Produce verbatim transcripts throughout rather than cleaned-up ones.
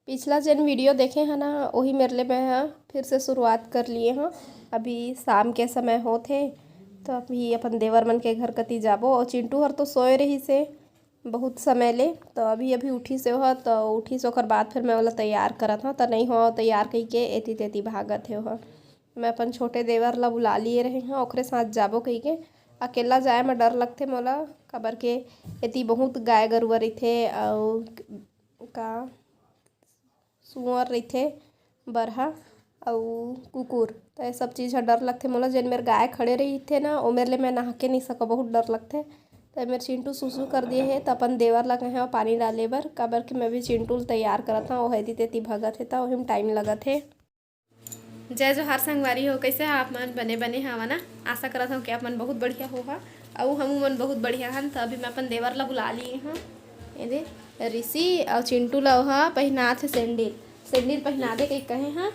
पिछला जेन वीडियो देखे ह ना, ओही मेर ले मैं ह फिर से शुरुआत कर लिए हँ। अभी शाम के समय होत हे, तो अभी अपन देवर मन के घर कती जाबो। और चिंटू हर तो सोए रहिस हे बहुत समय ले, तो अभी अभी उठिस हे ओह, तो उठिस ओकर बाद फिर मैं ओला तैयार करत हँ, तो नहीं हो तैयार कहिके एती तेती भागत हे ओह। मैं अपन छोटे देवर ला बुला लिए रहे हँ, ओकरे साथ जाबो कहिके। अकेला जाए म डर लगथे मोला, काबर के एती बहुत गाय गरुवा रहिथे, अउ का सुअर रहिथे, बरहा अउ कुकुर, त ये सब चीज ह डर लगथे मोला। जेन मेर गाय खड़े रहिथे ना, ओ मेर ले मैं नहा के नहीं सकव, बहुत डर लगथे। त मेर चिंटू सुसु कर दिए हे, त अपन देवर ला कहे हव पानी डाले बर, काबर कि मैं भी चिंटू ल तैयार करत हव, ओह एती तेती भगत हे, त ओही म टाइम लगत हे। जय जोहार संगवारी हो, कैसे ह आप मन? बने बने हवा ना? आशा करत हव कि आप मन बहुत बढ़िया होहा, अउ हमू मन बहुत बढ़िया हन। त अभी मैं अपन देवर ला बुला लिए हव, एदे ऋषि अउ चिंटू ला ओहा पहिनात हे सैंडल, सैंडल पहिना दे कहि कहे हव।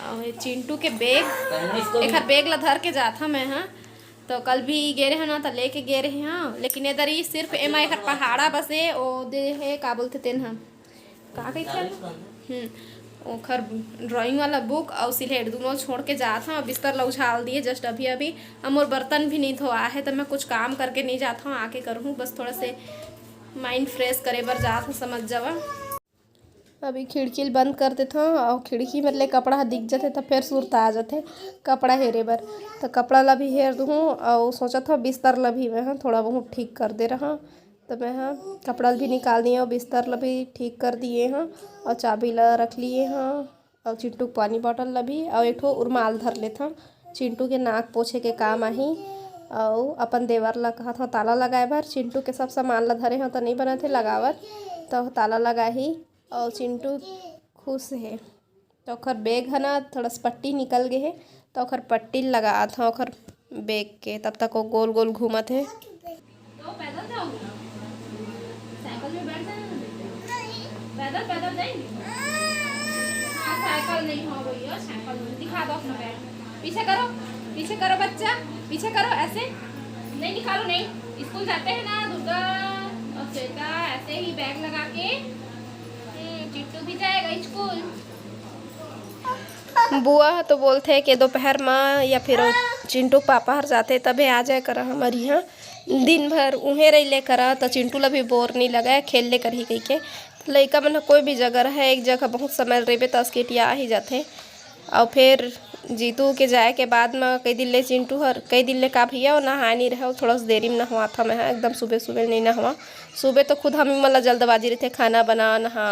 अउ ये चिंटू के बैग, एखर बैग ला धर के जात हव मैं ह। तो कल भी गे रहे हव ना, त लेके गे रहे हव, लेकिन एदरी सिर्फ एमा एखर पहाड़ा बसे, ओ दे हे, का बोलथे तेन ह, का कहिथे? हम्म, ओखर ड्राइंग वाला बुक अउ सिलेट दुनों छोड़ के जात हव। बिस्तर ला उछाल दिए जस्ट अभी अभी। अब मोर बर्तन भी नहीं धोआ हे, त मैं कुछ काम करके नहीं जात हव, आके करहूँ। बस थोड़ा से माइंड फ्रेश करे बर जात हव, समझ जावा। अभी खिड़की ल बंद कर देथव, अउ खिड़की मेर ले कपड़ा ह दिख जथे, त फेर सुरता आ जथे कपड़ा हेरे बर। त कपड़ा ला भी हेर दूहूँ, अउ सोचत हव बिस्तर ला भी मैं ह थोड़ा बहुत ठीक कर दे रहव। त मैं ह कपड़ा ल भी निकाल दिए हव, बिस्तर ल भी ठीक कर दिए हव, अउ चाबी ल रख लिए हव, अउ चिंटू के पानी बॉटल ल भी, अउ एक ठो रुमाल धर लेथव, चिंटू के नाक पोछे के काम आही। अउ अपन देवर ल कहत हव ताला लगाए बर। चिंटू के सब सामान ल धरे हव त नइ बनत हे लगावत, त ताला लगाही। अउ चिंटू खुश हे। त ओखर बैग ह ना, थोड़ा सा पट्टी निकल गे हे, त ओखर पट्टी ल लगात हव ओखर बैग के। तब तक वो गोल गोल घूमत हे। तो पैदल जाओगे? साइकिल में बैठ जाना ना बेटा। पैदल, पैदल जाएंगे? हाँ, साइकिल नहीं हो भैया, साइकिल नहीं। दिखा दो अपना बैग। पीछे करो, पीछे करो बच्चा, पीछे करो, ऐसे। नहीं निकालो, नहीं। स्कूल जाते हैं ना दुर्गा और श्वेता, ऐसे ही बैग लगा के। हम्म, चिट्टू भी जाएगा स्कूल। बुआ ह तो बोलथे कि दोपहर म या फिर ओ चिंटू के पापा हर जाथे तभे आ जाए करा हमर इहाँ। दिन भर उहें रहि ले करा त चिंटू ल भी बोर नइ लगय, खेल ले करही कहिके। लइका मन ह कोई भी जगह रहय, एक जगह बहुत समय रहिबे त असकेटिया आ ही जाथे। अउ फेर जीतू के जाए के बाद म कई दिन ले चिंटू हर, कई दिन ले का भैया, वो नहाए नइ रहय, वो थोड़ा सा देरी म नहवाथव मैं ह, एकदम सुबह सुबह नइ नहवा। सुबह तो खुद हम मन ला जल्दबाजी रहिथे, खाना बना, नहा,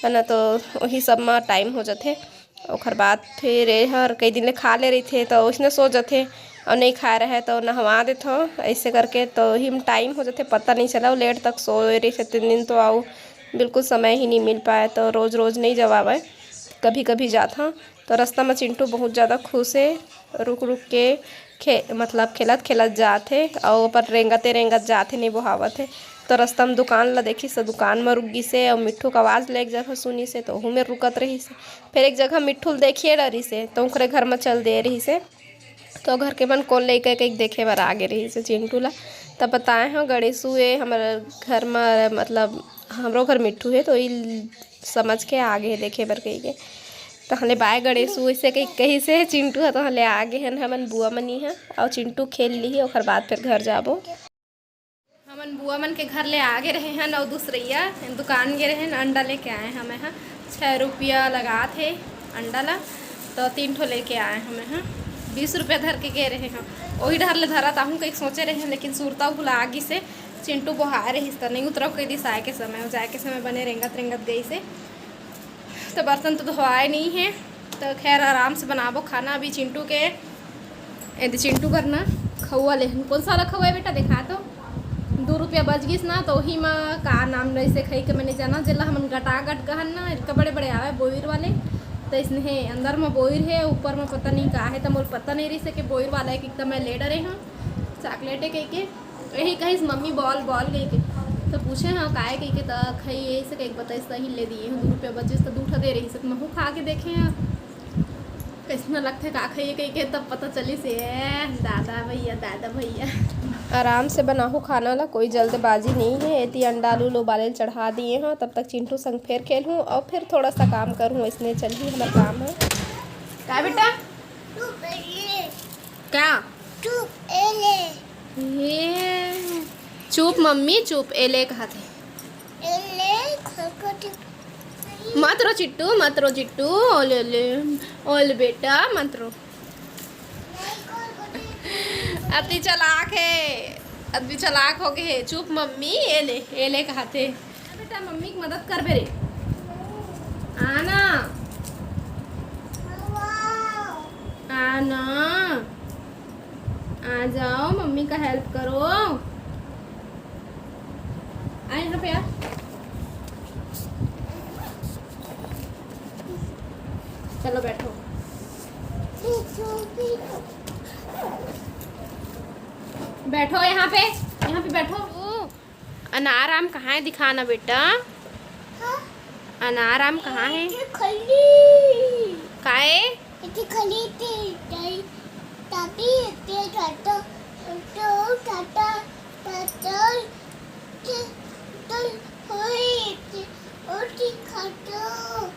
है ना, तो वही सब म टाइम हो जाथे। ओखर बाद फिर ए हर कई दिन ले खा ले रहिथे, तो ओइसने सो जथे, अउ नइ खाए रहय, तो नहवा देथव। अइसे करके तो ओही म टाइम हो जथे, पता नइ चला। अउ लेट तक सोए रहिथे तीन दिन, तो अउ बिल्कुल समय ही नइ मिल पाए, तो रोज रोज नइ जवावय, कभी कभी जाथव। तो रस्ता म चिंटू बहुत ज़्यादा खुश हे, रुक रुक के खे-, मतलब खेलत खेलत जात हे, अउ अपन रेंगते रेंगत जात हे, नइ बोहावत हे। तो रस्ता म दुकान ल देखिस, तो दुकान म रुक गिस हे, अउ मिट्ठू के आवाज़ ल एक जगह सुनिस हे, तो ओहू मेर रुकत रहिस हे। फेर एक जगह मिट्ठू ल देखिए डरिस हे, तो ओकरे घर म चल दे रहिस हे। तो घर के मन कोन लइका कहिके देखे बर आगे रहिस हे चिंटू ल। तब बताए हव, गणेशू ए हमर घर म, मतलब हमरो घर मिट्ठू हे, तो ई समझ के आगे हे देखे बर कहिके। तहले बाय गणेशू, अइसे कहि, कहिस हे चिंटू ह, तहले आगे हन हमन बुआ मन इहाँ, अउ चिंटू खेल लिही, ओकर बाद फेर घर जाबो। हमन बुआ मन के घर ले आगे रहे हन, अउ दूसरइया दुकान गे रहे हन, अंडा लेके आए हमें ह, छः रुपया लगात हे अंडा ला, तो तीन ठो लेके आए हमें ह, बीस रुपया धर के गे रहे हन, ओही डहर ले धरत आहूँ कहिके सोचे रहे हन, लेकिन सुरता भुला गिस हे। चिंटू बोहाए रहिस त नइ उतरव कहि दिस आए के समय, अउ जाए के समय बने रेंगत रेंगत गइस हे। तो बर्तन तो धोआए नइ हे, तो खैर आराम से बनाबो खाना। अभी चिंटू के, ए दे चिंटू बर ना खउआ लेहन। कोन सा वाला खउआ हे बेटा, देखा तो। दू रुपया बच गिस ना, तो ओही म का नाम रहिस हे खई के, मैं नइ जानव, जेला हमन गटा गट कहन ना, एतका बड़े बड़े आवय बोइर वाले, तो अइसने हे, अंदर म बोइर हे, ऊपर म पता नइ का हे, त मोला पता नइ रहिस हे कि बोइर वाला हे, कि एकदम मैं ले डरे हव, चॉकलेट हे कहिके। यही कहिस, "मम्मी बॉल, बॉल," कहिके। तो पूछे हव, "काय?" कहिके, त खई, यही से कहिके बताइस, त ही ले दिए हव, दू रुपया बचिस, त दू ठा दे रहिस, त महू खा के देखे हव, कइसना लगथे, का खइए कहिके, तब पता चलिस, ए, दादा भैया, दादा भैया। आराम से बनाहूँ खाना ला, कोई जल्दबाजी नहीं है। एती अंडा आलू ला उबाले ल चढ़ा दिए हँव, तब तक चिंटू संग फेर खेलहूँ और फिर थोड़ा सा काम करहूँ। इसने चलही हमर काम है। का बेटा? चुप ए ले। का? चुप ए ले। ये चुप मम्मी, चुप ए ले कहत हे। ए ले, खरखोटी। मत रो चिट्टू, मत रो चिट्टू, ओले ओले, ओले बेटा, मत रो। अति चालाक हे, अति चालाक हो गे हे। चुप मम्मी, ए ले, ए ले कहत हे। बेटा मम्मी की मदद कर बे रे। आना। आना। आ जाओ, मम्मी का हेल्प करो। आ यहाँ पे आ। चलो बैठो। बैठो यहाँ पे, यहाँ पे बैठो। ओ, अनार आम कहाँ है, दिखाना बेटा। हाँ? अनार आम कहाँ है? ये खली। काए? इतनी खली थी, तभी इतने टाटा, तो टाटा, टाटा, तो, तो, होई, और की खाटो।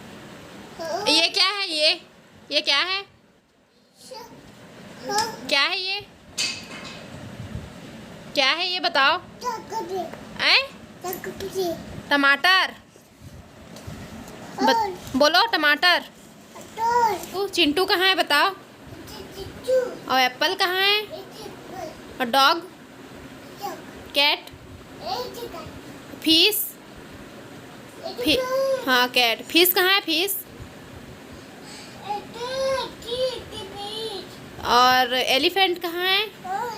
ये क्या है? ये, ये क्या है? हाँ। क्या है ये? क्या है ये बताओ? चॉकलेट। हैं? चॉकलेट। टमाटर। बत-, और बोलो टमाटर। टमाटर। ओ, चिंटू कहाँ है बताओ? चिंटू। और एप्पल कहाँ है? चिंटू। और डॉग? डॉग। कैट? एक सेकंड। फिश? एक फि-, सेकंड। हाँ, कैट। फिश कहाँ है, फिश? एक सेकंड। और एलिफेंट कहाँ है? और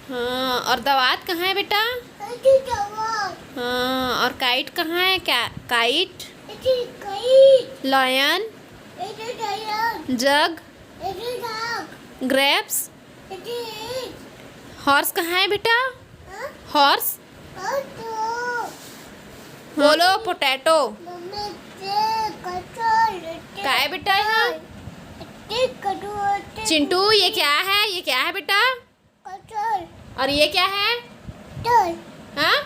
हाँ, और दवात कहाँ है बेटा? अरे दवात। हाँ, और काइट कहाँ है? क्या काइट? अरे काइट। लायन। अरे लायन। जग। अरे जग। ग्रेप्स। अरे। हॉर्स कहाँ है बेटा? हाँ? हॉर्स। और तो। बोलो पोटैटो। मम्मी ते कटोल ते काय बेटा है? ते कटोल ते चिंटू, ये क्या है? ये क्या है बेटा? कटोल। और ये क्या है? टोल। हाँ?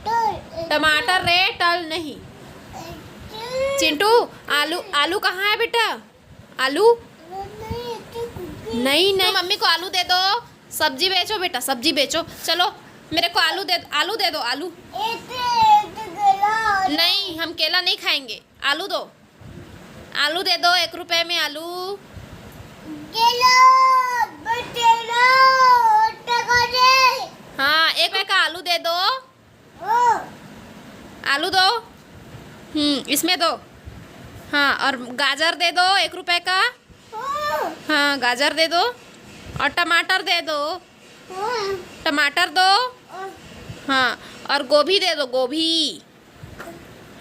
टोल। टमाटर रे, टल नहीं। टोल। चिंटू, आलू, आलू कहाँ है बेटा? आलू? मम्मी, ये तो कुकी। नहीं, नहीं। तो मम्मी को आलू दे दो, सब्जी बेचो बेटा, सब्जी बेचो। चलो, मेरे को आलू दे, आलू दे दो, आलू। ये तो, ये तो गला। नहीं, हम केला नहीं खाएंगे, आलू दो। आलू दे दो, एक रुपए में आलू। केला, बटेला, टका दे। हाँ, एक रुपए का आलू दे दो। ओ। आलू दो। हम्म, इसमें दो। हाँ, और गाजर दे दो, एक रुपए का। ओ। हाँ, गाजर दे दो। और टमाटर दे दो। ओ। टमाटर दो। ओ। हाँ, और गोभी दे दो, गोभी।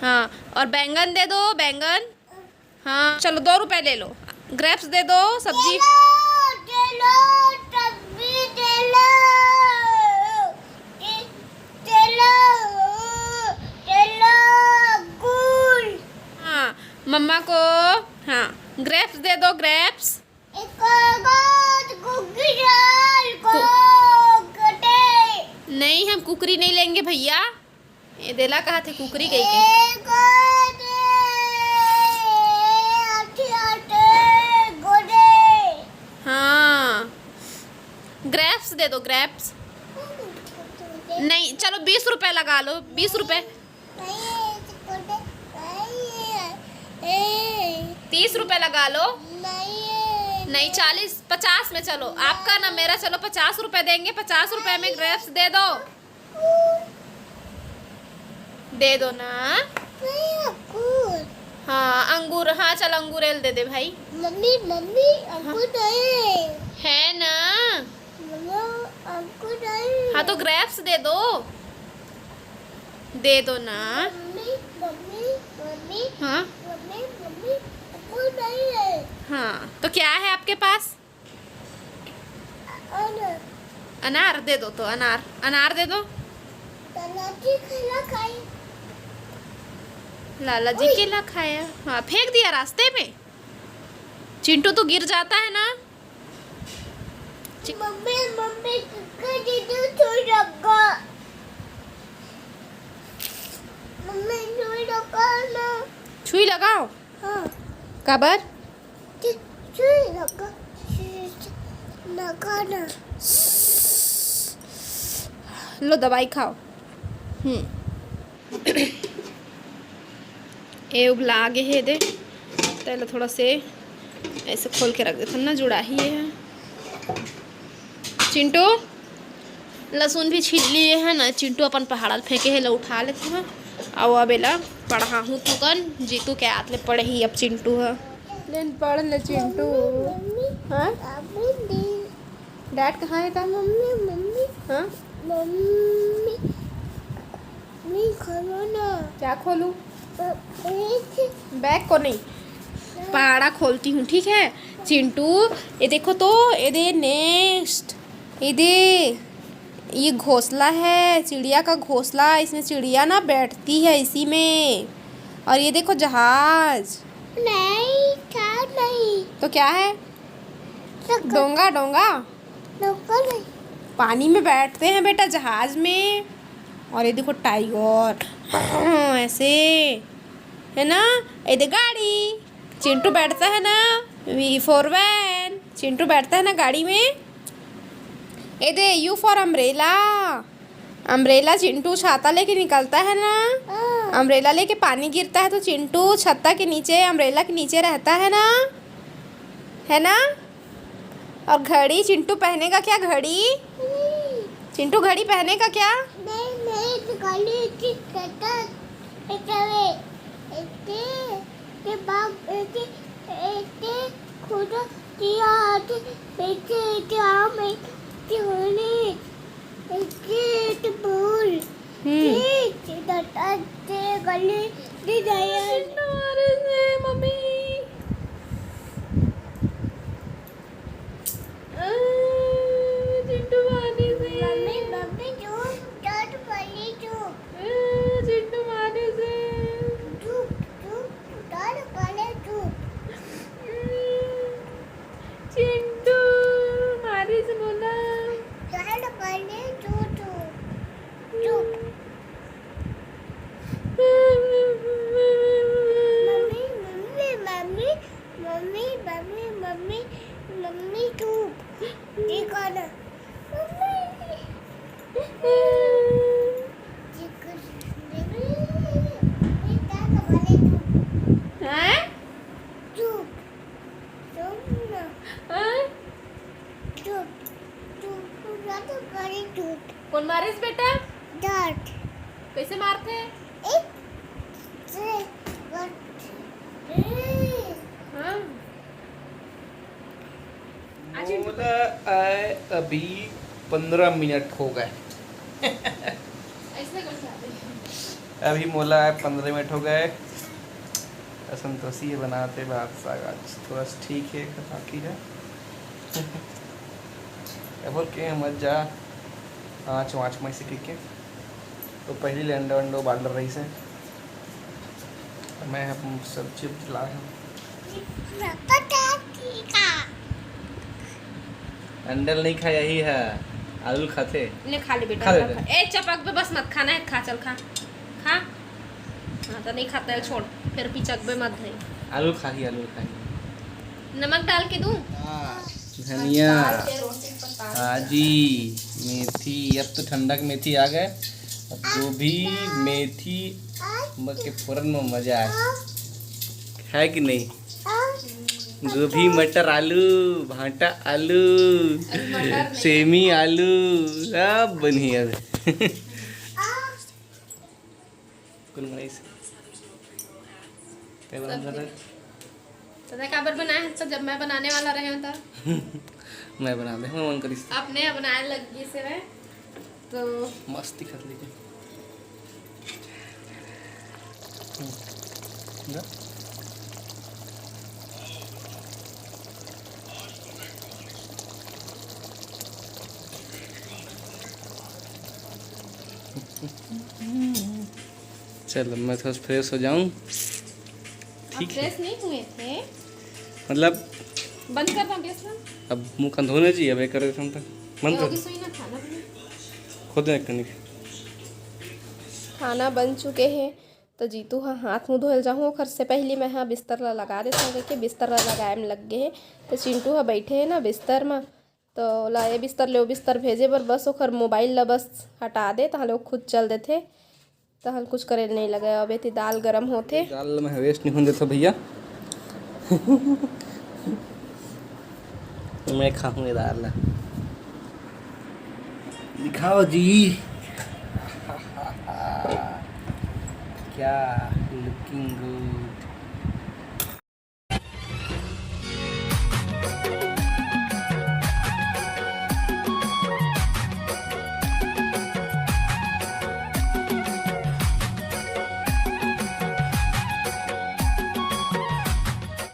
हाँ, और बैंगन दे दो, बैंगन। हाँ, चलो, दो रुपए ले लो। ग्रेप्स दे दो, सब्जी। दे लो, दे लो, तब भी दे लो। दे, दे लो, दे लो, गुड़। हाँ, मम्मा को, हाँ, ग्रेप्स दे दो, ग्रेप्स। एक और कुकरी डाल को कु- कटे। नहीं, हम कुकरी नहीं लेंगे भैया। ये देला कहा थे कुकरी गई के। एक और दे, आटे, आटे, गोदे। हाँ, ग्रेप्स दे दो, ग्रेप्स। नहीं, चलो, बीस रुपए लगा लो, बीस रुपए। नहीं, गोदे, नहीं, ए। तीस रुपए लगा लो। नहीं, नहीं, चालीस, पचास में चलो, आपका ना मेरा, चलो, पचास रुपए देंगे, पचास रुपए में ग्रेप्स दे दो। दे दो ना। नहीं, अंगूर। हाँ, अंगूर। हाँ, चल, अंगूर एल दे दे भाई। मम्मी, मम्मी, अंगूर हाँ। नहीं है। है ना? मम्मा, अंगूर नहीं हाँ, तो है। ग्रेप्स दे दो। दे दो ना। मम्मी, मम्मी, मम्मी, हाँ? मम्मी, मम्मी, अंगूर नहीं है। हाँ, तो क्या है आपके पास? अनार। अनार दे दो तो, अनार, अनार दे दो। लाला जी केला खाए। लाला जी ओए। केला खाया। हाँ, फेंक दिया रास्ते में। चिंटू तो गिर जाता है ना। मम्मी, मम्मी, कर दे दो थोड़ा सा। मम्मी, थोड़ा सा ना। छुई लगाओ। हाँ। काबर? छुई लगा, लगा ना। लो, दवाई खाओ। हम्म। ए उबला गे हे दे, तेला थोड़ा से ऐसे खोल के रख देथन ना, जुड़ाही ये है। चिंटू, लसुन भी छील लिए है ना, चिंटू अपन पहाड़ा ल फेंके हे, ला उठा लेते हैं। अउ अब एला पढ़ाहूँ थोकन, जीतू के आत ले पढ़ही अब चिंटू ह। लेन पढ़ ले चिंटू। मम्मी, हाँ? अभी नहीं। डैड कहाँ है तेरा? Mummy, mummy. हाँ? मम्मी, नहीं, खोलो ना। क्या खोलूँ? अ, एक बैग को नहीं, पहाड़ा खोलती हूँ, ठीक है चिंटू। ये देखो तो, ये दे नेस्ट, ये दे, ये घोंसला है, चिड़िया का घोंसला। इसमें चिड़िया ना बैठती है इसी में। और ये देखो जहाज। नहीं, था नहीं। तो क्या है? तो डोंगा, डोंगा। डोंगा नहीं। पानी में बैठते हैं बेटा, जहाज में। और ये देखो टाइगर, ऐसे, है ना? ये दे गाड़ी, चिंटू बैठता है ना, वी फोर वैन, चिंटू बैठता है ना गाड़ी में। ये दे, you for umbrella. Umbrella, Chintu छाता लेके निकलता है ना। हाँ। अम्ब्रेला लेके पानी गिरता है तो चिंटू छत्ता के नीचे, अम्ब्रेला के नीचे रहता है ना, है ना? और घड़ी, चिंटू पहनेगा क्या घड़ी? नहीं। चिंटू घड़ी पहनेगा क्या? नहीं, नहीं, तो खाली एक ही कहता है, कहता है, इतने, इतने बाप, इतने, इतने खुदा दिया, इतने, इतने, इतने आम, इतने होने, इतने, इतने बोल, हम्म। इतने, इतने डटा, इतने गले, इतने दया। चिंटू मारे से, मम्मी। आ, चिंटू मारे से। मम्मी, मम्मी, चुप, डट पड़ी चुप। आ, चिंटू मारे से। चुप, चुप, डट पड़े चुप। चिंटू मारे से बोला। डट पड़े चुप, चुप। चुप। Mummy, mummy, mummy, mummy, mummy, mummy, mummy, चुप। देखो ना। मम्मी। देखो, मम्मी, क्या बोले तू? हैं? चुप। चुप ना। हैं? चुप। चुप। पूरा तो करे चुप। कोन मारिस बेटा? डांट। कैसे मारथे? एक से बट। हाँ। आज मोला आए अभी पंद्रह मिनट हो गए। ऐसे कर सकते हैं। अभी मोला आए पंद्रह मिनट हो गए। संतोषी ये बनाते भात साग आज थोड़ा सा ठीक है, बाकी है। अब के मत जा, आँच वाँच में से के, तो पहली ले अंडा वंडा उबाल रही से। मैं अपन सब्जी उब्जी लाए हूँ। अंडल नहीं खाया ही है, आलू खाते। ले खा ले बेटा, खा ले आलू बेटा। खा। ए, चपक बे, बस मत खाना है, खा, चल खा, खा। हाँ, तो नहीं खाता है, छोड़, फिर पिचक बे मत भाई। आलू खाही, आलू खाही। नमक डाल के दूँ? हाँ। धनिया, आजी, मेथी, अब तो ठंडा के मेथी आ गए। अब गोभी, मेथी, मग के फोरन में मजा आए, है कि नहीं? गोभी, मटर, आलू, भांटा आलू, सेमी आलू, सब बनी अब। कुल बनाइस। तै बनात रहे। तो तै काबर बनाए हस, तो जब मैं बनाने वाला रहे हूँ तो? मैं बना दे, मैं मन करिस। अपने बनाए लग गई से मैं, तो मस्त दिखत लेकिन। हम्म। जा। चल, अब मैं थोड़ा सा फ्रेश हो जाऊं। ठीक है। फ्रेश नहीं हुए थे। मतलब, बंद कर ना गैस ला। अब मुंह कान धोने जी, अब एक करे हम तो बंद होगी कर। सोई ना खाना बने। खोदे एक कनिक। खाना बन चुके हे, तो जीतू ह हाथ मुंह धोए ल जाहूँ, ओखर से पहली मैं ह बिस्तर ला लगा देथों, कहिके बिस्तर ला लगाए में लग गे हे। तो चिंटू ह बैठे हे ना बिस्तर म, तो ओला ये बिस्तर ले वो बिस्तर भेजे बर बस ओखर मोबाइल ला बस हटा दे, तहाँ ले वो खुद चल देथे, तहाँ कुछ करे नहीं लगे। अब एती दाल गरम होथे। दाल में वेस्ट नहीं होने देता भैया। मैं खाऊंगा दाल ला। दिखाओ जी। क्या लुकिंग